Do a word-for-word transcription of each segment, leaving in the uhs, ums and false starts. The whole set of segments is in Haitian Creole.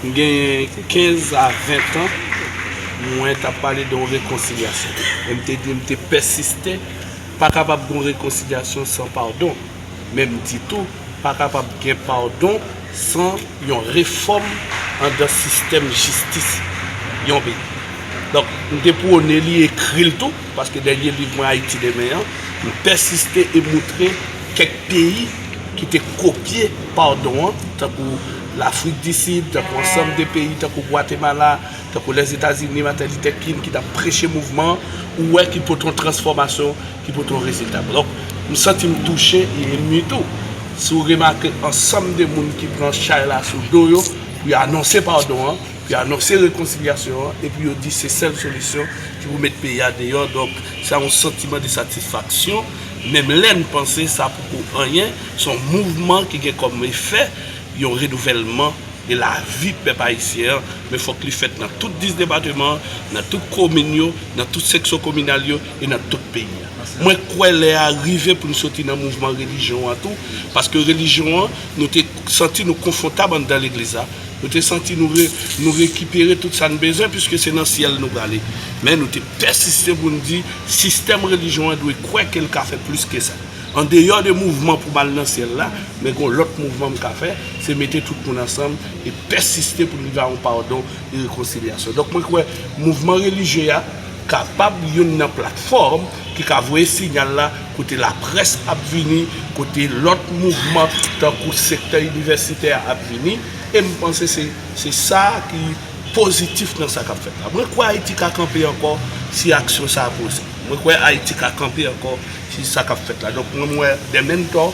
M genyen kenz a ven tan, mwen t ap pale de yon rekonsilyasyon. E m te di, m te pèsiste, pa kapab gen yon rekonsilyasyon san padon. Men m di tou, pa kapab gen padon san yon refòm anndan sistèm jistis yon peyi. Donk, m te pwone li, ekri l tou, paske dènye liv mwen, Ayiti Demen an, m pèsiste e moutre kèk peyi ki te kopye padon an, tankou Lafrik di Sid, tankou ansanm de peyi, tankou Gwatemala, tankou Lèzetazini, Martin Luther King ki t ap preche mouvman an, ou wè ki pote yon transfòmasyon, ki pote yon rezilta. Donk, m santi m touche e emu tou. Si w remake ansanm de moun ki pran chay la sou do yo pou y anonse padon an, pou y anonse rekonsilyasyon an, epi yo di se sèl solisyon ki pou met peyi a deyò. Donk, se yon santiman de satisfaksyon. Menm lè n panse sa poko anyen, se yon mouvman ki gen kòm efè yon renouvèlman e lavi pèp ayisyen an, men fòk li fèt nan tout dis depatman, nan tout komin yo, nan tout seksyon kominal yo e nan tout peyi a. Mwen kwè lè a rive pou n soti nan mouvman relijyon an tou, paske relijyon an, nou te santi nou konfòtab anndan legliz la, nou te santi nou, re, nou rekipere tout sa n bezwen, piske se nan syèl nou prale. Men nou te pèsiste pou n di, sistèm relijyon an dwe kwè ke l ka fè plis ke sa. Andeyò de mouvman pou m al nan syèl la, men gen yon lòt mouvman m ka fè, se mete tout moun ansanm e pèsiste pou n rive a yon padon e rekonsilyasyon. Donk, mwen kwè mouvman relijye a kapab youn nan platfòm ki ka voye siyal la kote laprès ap vini, kote lòt mouvman tankou sektè inivèsitè a ap vini, e m panse se, se sa ki pozitif nan sa k ap fèt la. Mwen kwè Ayiti ka kanpe ankò si aksyon sa a poze. Mwen kwè Ayiti ka kanpe ankò si sa k ap fèt la. Donk, mwen, mwen wè The Mentor,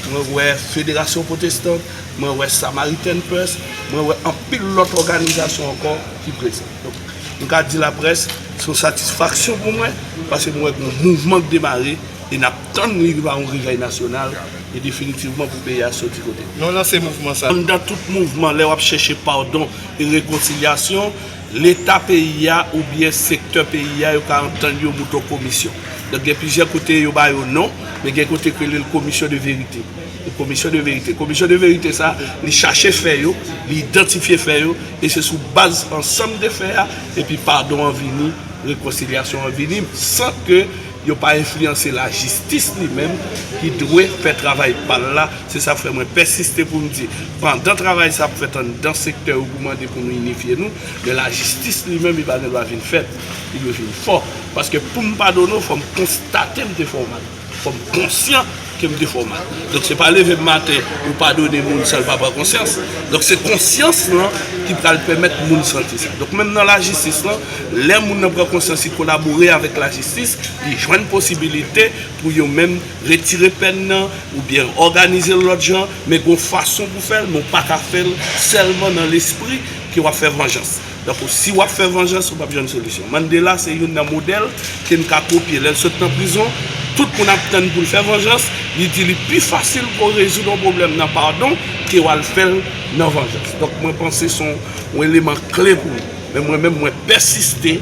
mwen wè Fédération Protestante, mwen wè Samaritan Press, mwen wè anpil lòt òganizasyon ankò ki prezan. Donk, m ka di laprès, se yon satisfaksyon pou mwen, paske mwen wè gen yon mouvman k demare, e n ap tann li rive a yon revèy nasyonal, e definitivman pou peyi a soti kote. Men w lanse mouvman sa. Anndan tout mouvman, lè w ap chèche padon e rekonsilyasyon, Leta peyi a oubyen sektè peyi a, yo ka antann yo moute yon komisyon. Donk, gen plizyè kote yo ba yo non, men gen kote k rele l komisyon de verite. Yon komisyon de verite. Komisyon de verite sa, li chache fè yo, li idantifye fè yo, e se sou baz ansanm de fè a, epi padon an vini, rekonsilyasyon an vini, san ke yo pa enfliyanse lajistis li menm ki dwe fè travay pa l la. Se sa k fè mwen pèsiste pou m di, pandan travay sa ap fèt anndan sektè yo pou mande pou nou inifye nou, men lajistis li menm, li pa gen dwa vin fèb, li dwe vin fò. Paske pou m padone w, fò m konstate m te fè w mal. Fò m konsyan ke m te fè w mal. Donk, se pa leve m maten ou padone moun san l pa pran konsyans. Donk, se konsyans lan ki pral pèmèt moun santi sa. Donk, menm nan lajistis lan, lè moun nan pran konsyans, li kolabore avèk lajistis, li jwenn posibilite pou yo menm retire pèn nan, oubyen òganize l lòt jan, men gon fason pou fè l, men w pa ka fè l sèlman nan lespri ke w ap fè vanjans. Donk, si w ap fè vanjans, ou p ap jwenn solisyon. Mandela se youn nan modèl ke n ka kopye. Lè l sot nan prizon, tout moun ap tann pou l fè vanjans, li di li pi fasil pou w rezoud yon pwoblèm nan padon ke w al fè l nan vanjans. Donk, mwen panse se yon, yon eleman kle pou nou. Men mwen menm, mwen pèsiste,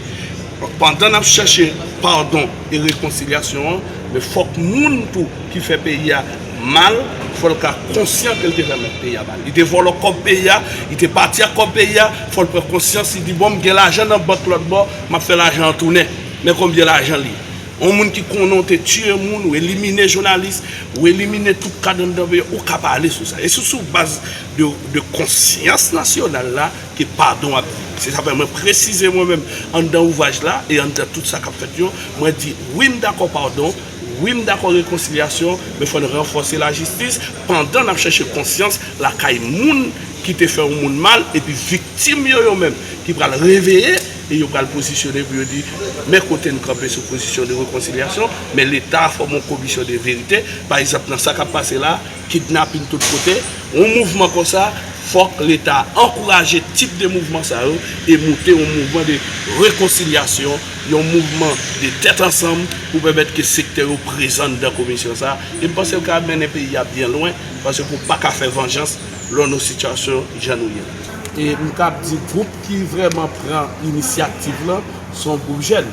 pandan n ap chèche padon e rekonsilyasyon an, men fòk moun tou ki fè peyi a mal, fò l ka konsyan ke l te fè peyi a mal. Li te vòlò kòb peyi a, li te pati ak kòb peyi a, fò l pran konsyans, li di, bon, m gen lajan nan bank lòt bò, m ap fè lajan an tounen. Men konbyen lajan li ye? Yon moun ki konnen w te tiye moun, ou elimine jounalis, ou elimine tout kad anndan peyi a, ou ka pale sou sa. E se sou baz de, de konsyans nasyonal la ke padon ap vini. Se sa fè mwen presize mwen menm anndan ouvraj la e anndan tout sa k ap fèt yo, mwen di wi m dakò padon, wi m dakò rekonsilyasyon, men fò n ranfòse lajistis pandan n ap chèche konsyans lakay moun ki te fè yon moun mal, epi viktim yo, yo menm, ki pral reveye e yo pral pozisyone pou yo di, men kote n kanpe sou pozisyon de rekonsilyasyon, men Leta a fòme yon komisyon de verite. Pa egzanp, nan sa k ap pase la, kidnapin tout kote, yon mouvman konsa, fòk Leta ankouraje tip de mouvman sa yo e moute yon mouvman de rekonsilyasyon, yon mouvman de tèt ansanm pou pèmèt ke sektè yo prezan anndan komisyon sa. E m panse l ka mennen peyi a byen lwen, paske w pa ka fè vanjans lè w nan sitiyasyon jan nou ye la. E m kab di gwoup ki vrèman pran inisyativ lan, se yon gwoup jèn.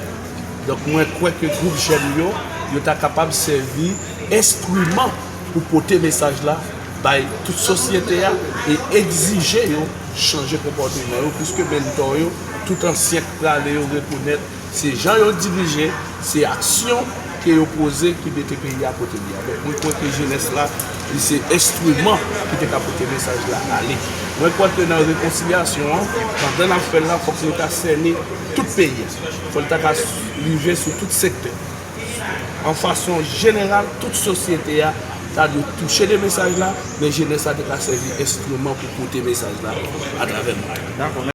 Donk, mwen kwè ke gwoup jèn yo, yo ta kapab sèvi enstriman pou pote mesaj la bay tout sosyete a e egzije yo chanje konpòteman yo, piske mentò yo, tout ansyen k prale yo rekonèt se jan yo dirije, se aksyon ke yo poze ki mete peyi a kote li ye. Donk, mwen kwè ke jenès la, li se enstriman ki te ka pote mesaj la ale. Mwen kwè ke nan rekonsilyasyon an, pandan n ap fè l la, fòk nou ta sène tout peyi a. Fò l ta ka rive sou tout sektè. An fason jeneral, tout sosyete a ta dwe touche de mesaj la, men jenès la te ka sèvi enstriman pou pote mesaj la atravè nou.